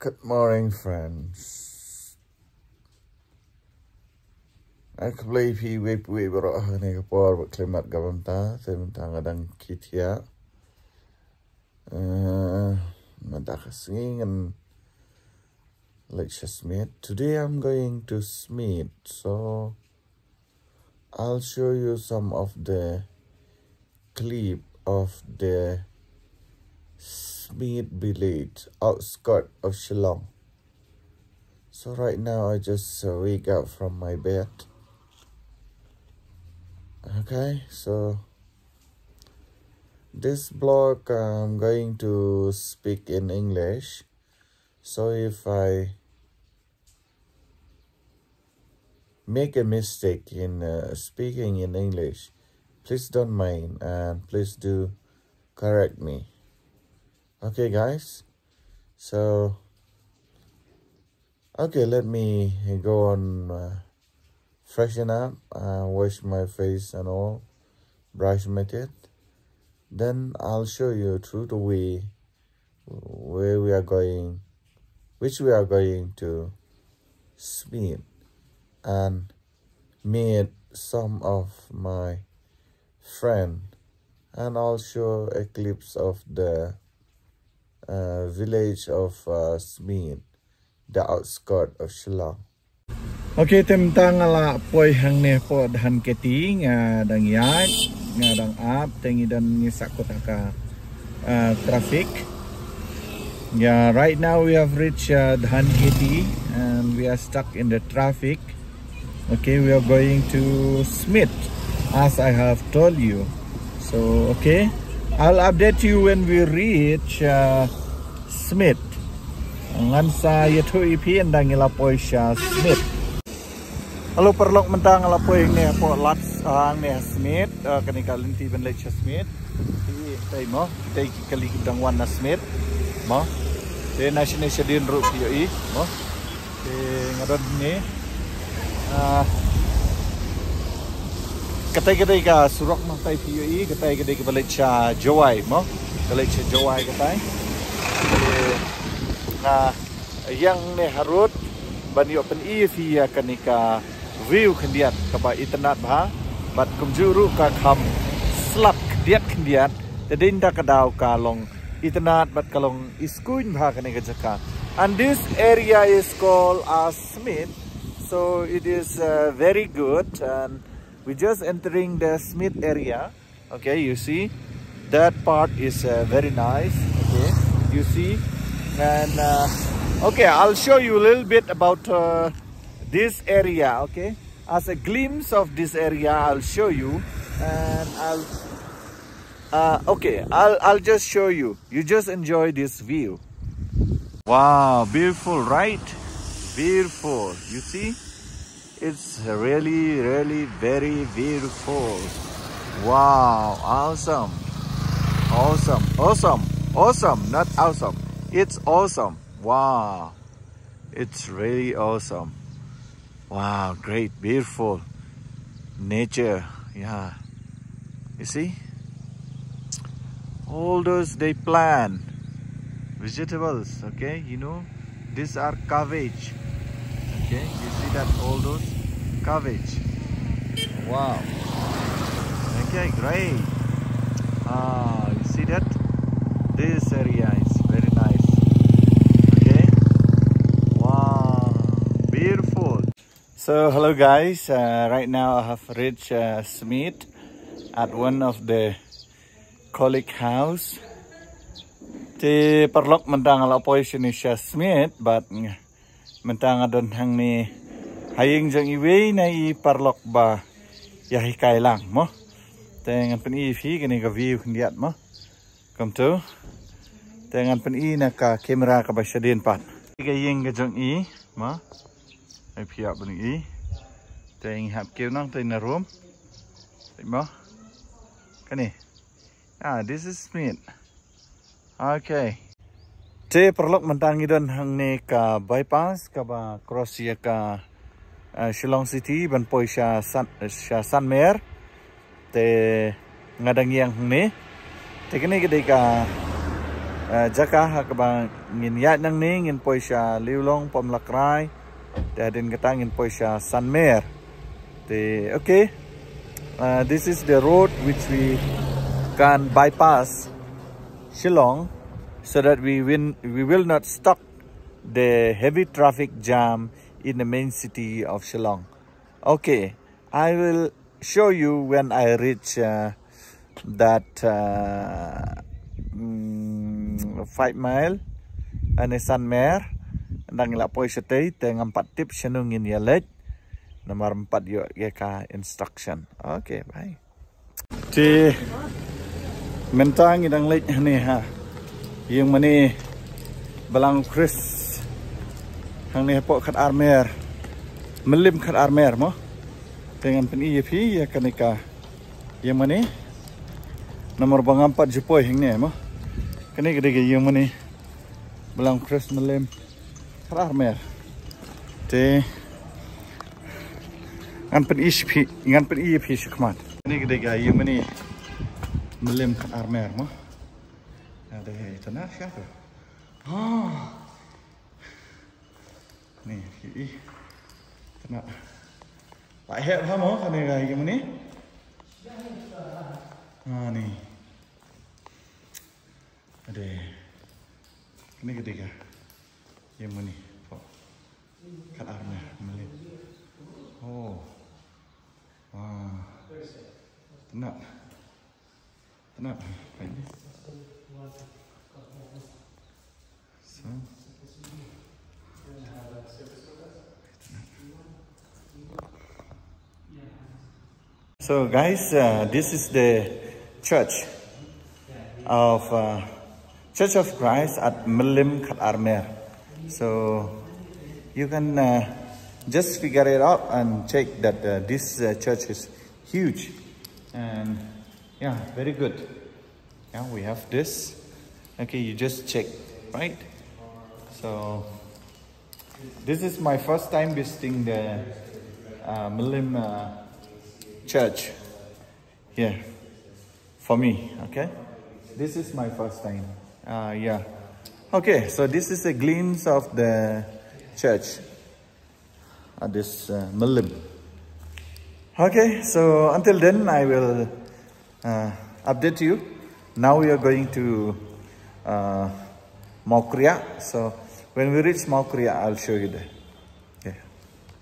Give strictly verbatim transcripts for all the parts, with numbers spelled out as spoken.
Good morning, friends. Ai khublei phi wei phi wei baroh ha kane ka por ba khlem mat ka bynta, te mynta nga dang khie thiah. Eh, mynta ka sngi ngan leit sha Smit. Today I'm going to Smit, so I'll show you some of the clip of the Smit village, outskirt of Shillong. So right now I just uh, wake up from my bed. Okay, so this blog I'm going to speak in English. So if I make a mistake in uh, speaking in English, please don't mind and please do correct me. Okay, guys. So, okay, let me go on uh, freshen up, uh, wash my face and all, brush my teeth. Then I'll show you through the way where we are going, which we are going to Smit and meet some of my friend and also a clips of the uh, village of uh, Smit, the outskirt of Shillong. Okay, te mynta nga la poi hangne hapoh Dhankheti, nga dang ïaid, nga dang ap, te ngi don ngi sahkut ha ka uh, traffic. Yeah, right now we have reached uh, Dhankheti and we are stuck in the traffic. Okay, we are going to Smit, as I have told you. So, okay, I'll update you when we reach uh, Smit. Ngan sa ïathuh ïa phi ynda ngi la poi sha Smit. Hello paralok, mynta nga la poi hangne hapoh Lad, ah, hangne ha Smit, ah, kane ka lynti ban leit sha Smit. Te mo, te ki kali ki dang wan na Smit mo. Te na shane shadien ruh phi ïohi mo. Te nga don hangne. Ah, katai katai ka surok mo, katai phi ïohi, katai katai kaba leit sha Jowai mo. Ka leit sha Jowai katai. Te nga ïeng ne harud ban ïoh pyni ïa phi ïa kane ka view khyndiat kaba itynnad bha bad kumjuh ruh ka kham slap khyndiat khyndiat. Te dei na ka daw ka long itynnad bad ka long iskuin bha kane ka jaka. And this area is called as Smit, so it is uh, very good and we just entering the Smit area. Okay, you see, that part is uh, very nice. Okay, you see, and uh, okay, I'll show you a little bit about uh, this area. Okay, as a glimpse of this area, I'll show you, and I'll. Uh, okay, I'll I'll just show you. You just enjoy this view. Wow, beautiful, right? Beautiful. You see? It's really, really very beautiful. Wow, awesome. Awesome, awesome, awesome, not awesome. It's awesome. Wow. It's really awesome. Wow, great, beautiful nature. Yeah. You see? All those they plant vegetables, okay? You know, these are cabbage. Okay, you see that all those cabbage. Wow. Okay, great. Ah, you see that? This area is very nice. Okay. Wow, beautiful. So hello guys, uh, right now I have reached uh, Smit at one of the College House. Te paralok, mynta nga la poi shane sha Smit bad mynta nga don hangne ha ïing jong iwei na i paralok ba ïa hikai lang mo. Te ngan pyni ïa phi kane ka view khyndiat mo. Kumto. Te ngan pyni na ka camera kaba shadien pat. Ka ïing ka jong i mo. Ai phi ïa pyni. Te ngi hap kiew nangta na room. Mo. Kane. Ah, this is Smit. Okay. Te paralok, mynta ngi don hangne ka bypass kaba cross ïa ka uh, Shillong City ban poi sha San, sha Sanmer. Te nga dang ïeng hangne. Te kane ka dei ka Uh, jaka ha kaba ngin ïaid nangne ngin poi sha Liulong, Pom Lakrai. Te hadien kata ngin poi sha Sanmer. Te, okay. Uh, this is the road which we can bypass Shillong, so that we win, we will not stuck the heavy traffic jam in the main city of Shillong. Okay, I will show you when I reach uh, that uh, mm, five mile. Ani Sanmer. Dang la poi shatei te ngam pat tip shano ngin ïa leit. Namar ngam pat ïoh ïa ka instruction. Okay, bye. Te mynta ngi dang leit hangne ha ïing mane Balang Khrist. Hangne hapoh Khatarmer. Mylliem Khatarmer mo. Te ngan pyni ïa phi ïa kane ka ïing mane. Namar ba ngam pat ju poi hangne mo. Kane ka dei ka ïing mane Balang Khrist Mylliem Khatarmer. Te ngan pyni ïa phi, ngan pyni ïa phi shakhmat. Kane ka dei ka ïing mane Mylliem Khatarmer mo. Ade, ita na sha tu. Ah. Ni, ita na. Lah heh bha mo kane ka ïing mane. Ah, ni. Ade. Kane ka dei ka ïing mane. Khatarmer, Mylliem. Oh. Wow. Tena. Tena. So. So guys, uh, this is the church of uh, Church of Christ at Mylliem Khatarmer. So you can uh, just figure it out and check that uh, this uh, church is huge, and yeah, very good. Yeah, we have this. Okay, you just check, right? So this is my first time visiting the uh, Mylliem uh, church here for me. Okay, this is my first time. Uh, yeah. Okay, so this is a glimpse of the church at this uh, Mylliem. Okay, so until then, I will uh, update you. Now we are going to uh, Mawkriak. So when we reach Mawkriak, I'll show you there. Okay.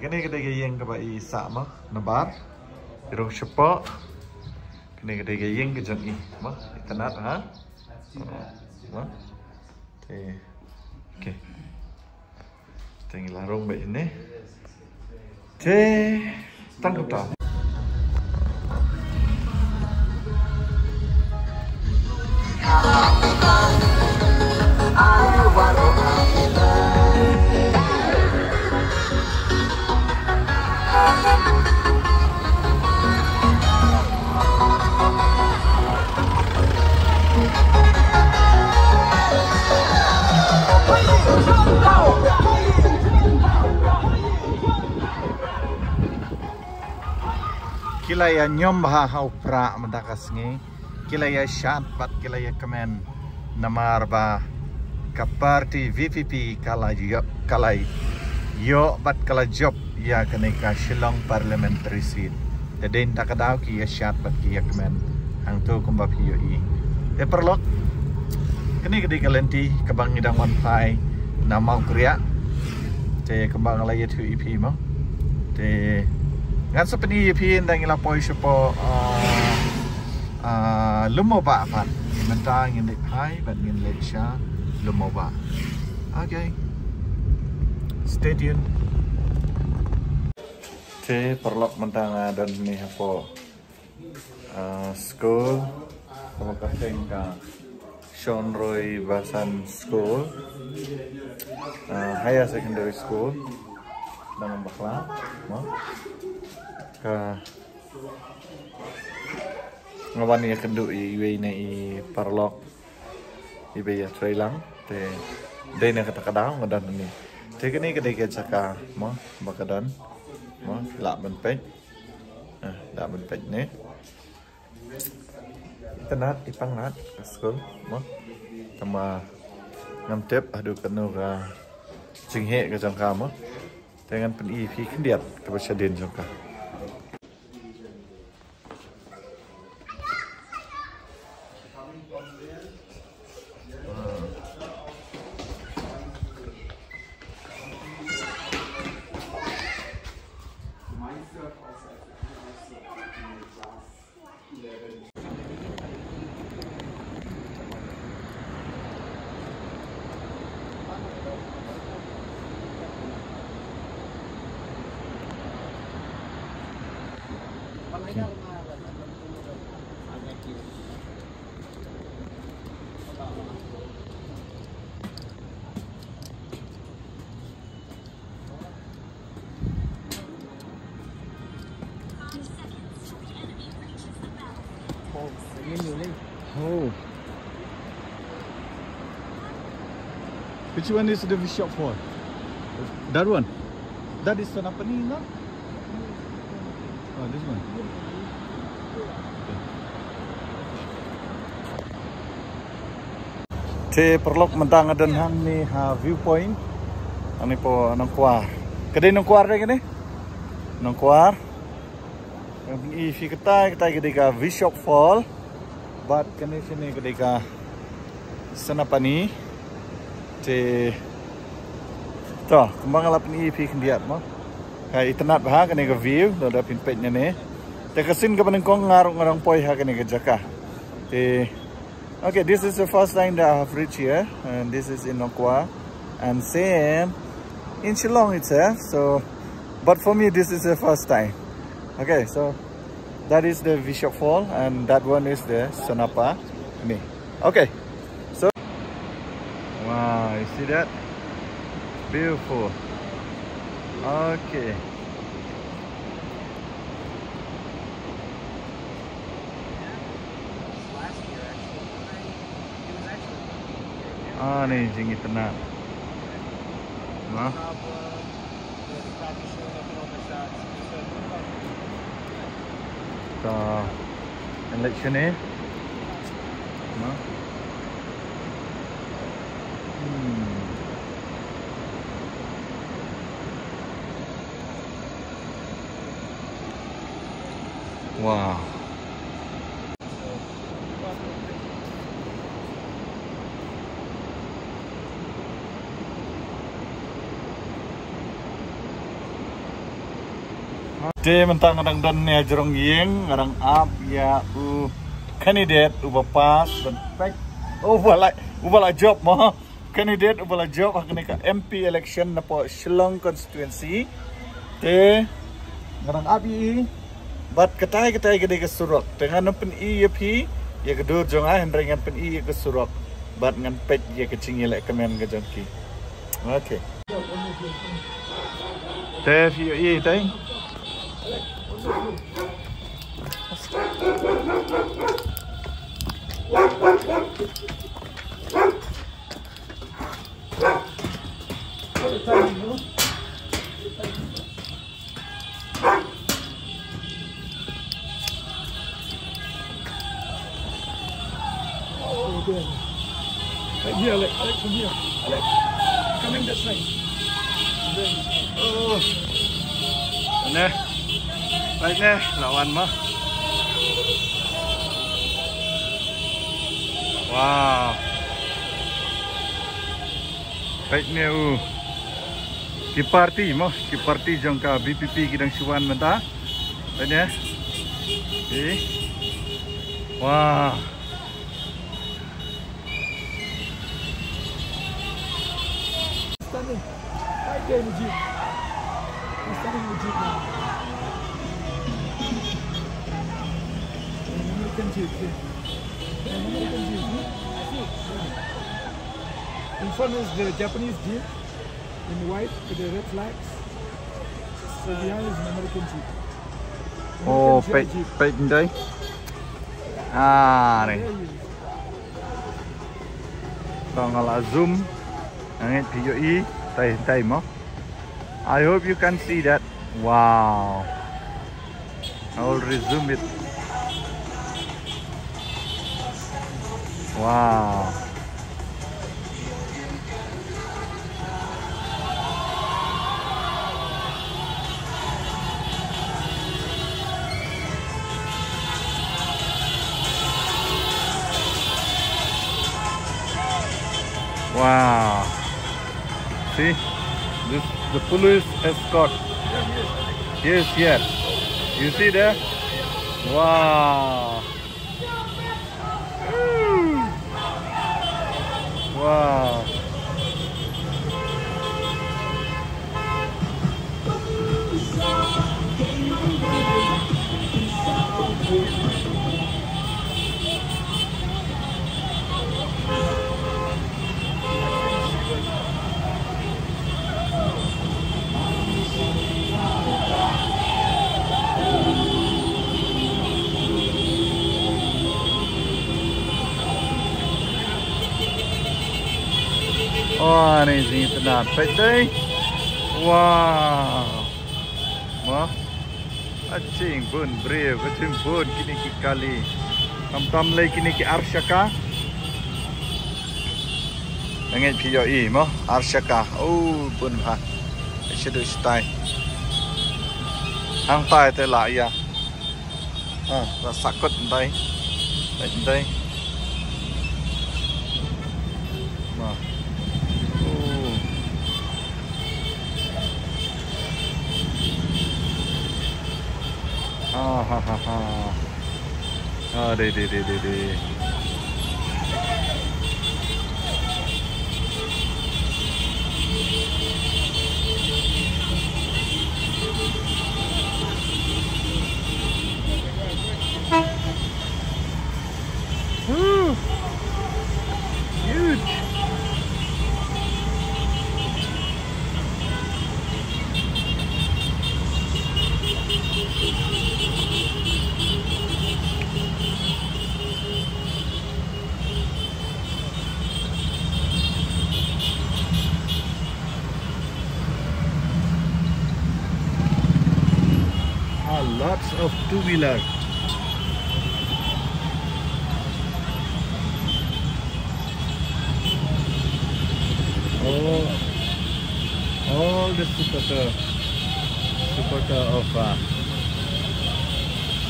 Kane ka dei ka ïing kaba i sah ma, na bar. I rung shapoh. Kane ka dei ka ïing ka jong i ma, i tnat ha. Ma. Te. Okay. Te ngi la rung ba ine. Te tang kata. Ki la ïa ñiom bha ha u Prah mynta ka sngi. Ki la ïa shad bad ki la ïa kmen namar ba ka party V P P ka la ïoh, ka la ïoh bad ka la jop ïa kane ka Shillong Parliamentary Seat. Te dei na kata ka daw ki ïa shad bad ki ïa kmen hangto kumba phi ïohi. Te paralok, kane ka dei ka lynti kaba ngi dang wan phai na Mawkriak. Te kumba nga la ïathuh ïa phi mo. Te ngan sa pyni ïa phi ynda ngi la poi shapoh ah, ah, Lum Mawbah pat. Mynta ngin leit phai bad ngin leit sha Lum Mawbah. Okay. Stay tuned. Te paralok, mynta nga don hangne hapoh ah, school, kaba ka seng ka Shonroi Basan School, ah, Higher Secondary School. Dang bakla mo. Ka nga wan ïakynduh ïa iwei na i paralok iba ïatrei lang. Te dei na kata ka daw nga don hangne. Te kane ka dei ka jaka mo ba ka don mo, lah ban peit. Ah, lah ban peit ne. Itynnad, i pyngngad ka skul mo. Tangba ngam tip haduh katno ka jingheh ka jong ka mo. Te ngan pyni phi khyndiat kaba shadien jong ka. Oh. Which one is the Bishop Fall? That one. That is Senapati, no? Oh, this one. Te paralok, mynta nga don hangne ha viewpoint. Hangne hapoh Nongkwar. Ka dei Nongkwar dei kane? Nongkwar. Ngan pyni phi katai katai ka dei ka Bishop Fall. Bad kane shane ka dei ka Senapati. Te to, kumba nga la pyni phi khyndiat mo. Ka itynnad bha kane ka view, lada phin peit nangne. Te ka sien kaba nyngkong nga ruh nga dang poi ha kane ka jaka. Te Okay, this is the first time that I have reached here, and this is in Nongkwar, and same in Shillong itself. So, but for me, this is the first time. Okay, so that is the Bishop Fall, and that one is the Senapati. Okay, so wow, you see that? Beautiful. Okay. Ah, ni jingitynnad. Nah. Ta election eh. Nah. Hmm. Wow. Te mynta nga dang don ne jrong ïing, nga dang ap ïa u candidate uba pass ban peit. Uba la, uba la jop mo. Candidate uba la jop ha kane ka M P election napoh Shillong constituency. Te nga dang ap ïa i. Bad katai katai ka dei ka surok. Te ngan ym pyni ïa phi ïa ka dur jong nga, hynrei ngan pyni ïa ka surok. Bad ngan peit ïa ka jingïalehkmen ka jong ki. Okay. Te phi ïohi te. Right here, Alex. Alex, come here. Alex, come in that side. And then, oh. Neh. Right neh, lawan mah. Wow. Peit ne u. Ki party mo, ki party jong ka V P P ki dang shu wan mynta. Peit ne. Ki. Wah. Standing. Right there in the jeep. He's standing in the jeep now. An American jeep, see. An American jeep, hmm? In front is the Japanese jeep in white with the red flags. So behind is an American jeep. Oh, American peit, jeep. Peit ndai. Ah, ni. There you go. Tang ala zoom. Nangit phi ïohi. Tai, tai mo. I hope you can see that. Wow. I will resume it. Wow. Wow. See? This the police escort. Yes, yes. You see there? Wow. Wow. Oh, ani jingtnat peit dei. Wow. Mo. A jingbun briew, a jingbun kine ki kali. Tam tam lei kine ki arshaka. Ngi phi ïohi mo, arshaka. Oh, bun bha. Shaduh shatai. Hangtai te la ïa. Ha, la sakut ndai. Ndai. Wah. Oh. Ah, ha, ha, ha. Ah, dei, dei, dei, dei, dei. Woo! Huge! Ah, lots of two-wheeler. Oh, all the supporter, supporter of uh,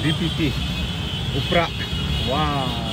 B P P, Uprak. Wow.